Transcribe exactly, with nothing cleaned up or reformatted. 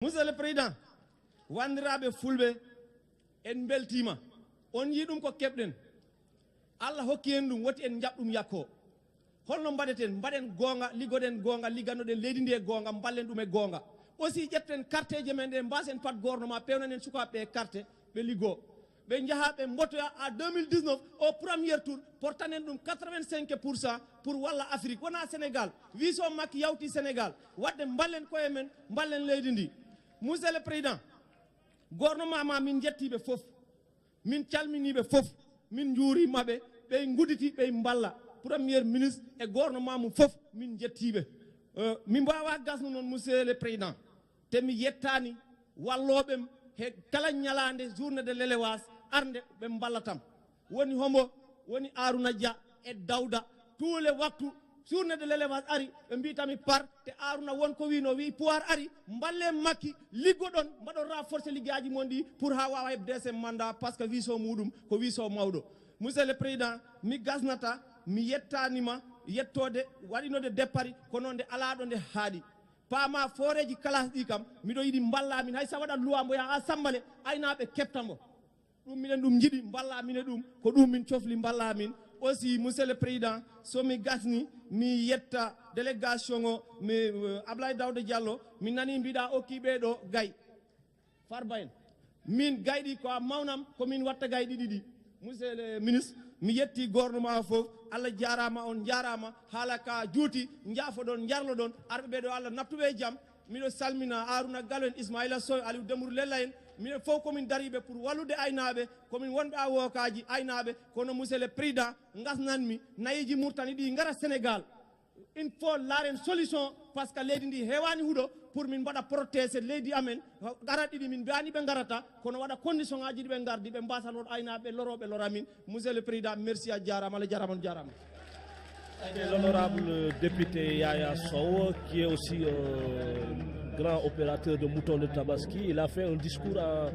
Monsieur le Président, wanndiraaɓe Fulɓe, en mbeltiima. On yii ɗum ko keɓɗen. Allah hokki en ɗum, woti en njaɓ ɗum yakkoo. Holno mbaɗeten? Mbaɗen goonga, liggoɗen goonga, ligganoɗen leydi ndi e goonga, mballen ɗum e goonga. Aussi, ƴetten karteeje men ɗe, mbaasen pat gouvernement, pewnanen sukaaɓe ɓe karte, ɓe liggoo. Ɓe njaha, ɓe mbotoya à deux mille dix-neuf, au premier tour, portanen ɗum quatre-vingt-cinq pour cent pour walla Afrique, wona Sénégal. Wii so Macky yawti Sénégal, waɗde mballen koye men, mballen leydi ndi. Monsieur le Président, gouvernement ma, min njettii ɓe fof. Min calminii ɓe fof. Min njuuriima ɓe. Ɓe ngudditi, ɓe mballa. Premier ministre e gouvernement mum fof, min njettii ɓe. Euh, mi mbaawaa gasno noon, Monsieur le Président, te mi yettaani wallooɓe am he kala ñalaande, journée de l'élevage, arde ɓe mballa tam. Woni Hombo, woni Arouna Dia e Daouda. Tous les waktu, journée de l'élevage ari, ɓe mbiitami par, te Arouna won ko wiino, wii pouvoir ari, mballe Macky, liggoɗon, mbaɗon renforcer liggeyaaji mon ɗi pour haa waawa heɓ deuxième mandat, parce que wii so muɗum, ko wii so mawɗo. Monsieur le Président, mi gasnata, mi yettaanima yettoode, waɗinode départ, kono nde alaaɗo nde haaɗi. Paama fooreeji kalaas ɗi kam, miɗo yiɗi mballa min, hay sa waɗat loi mbo yaha Assemblée, aynaaɓe keɓta mbo. Ɗum minen ɗum njiɗi, mballa min e ɗum, ko ɗum min cofli, mballa min. Aussi, Monsieur le Président, so mi gasni, mi yetta délégation o, mi, euh, Ablaye Daouda Diallo, mi nani mbiɗa okki ɓe ɗo gay. Farba en. Min gayɗi ko a mawnam, ko min watta gayɗi ɗiɗi. Monsieur le ministre, mi yetti gouvernement o fof, Allah jaaraama, on njaaraama, haala ka juuti, njaafoɗon, njarloɗon, arɓe ɓe ɗo Allah nattuɓe e jam. Miɗo salmina Arouna Gallo en, Ismaïla Sow, Aliou Dembourou Lella en. Minen fof komin dariiɓe pour wallude aynaaɓe, komin wonɓe awokaaji aynaaɓe, kono Monsieur le Président, ngasnanmi, nayiiji Murtani ɗi ngara Sénégal. Il faut laaren solution, parce que leydi ndi heewaani huɗo pour min mbaɗa protéger leydi amen. Garat ɗiɗi min mbiyaani ɓe ngarata, kono waɗa condition ngaji ɗi ɓe ngardi, ɓe mbasa lor aynaaɓe, lorooɓe lora min. Monsieur le Président, merci, a jaaraama, Allah jaaraama, on jaaraama. C'était l'honorable député Yaya Sow, qui est aussi, euh, grand opérateur de mouton de Tabaski. Il a fait un discours en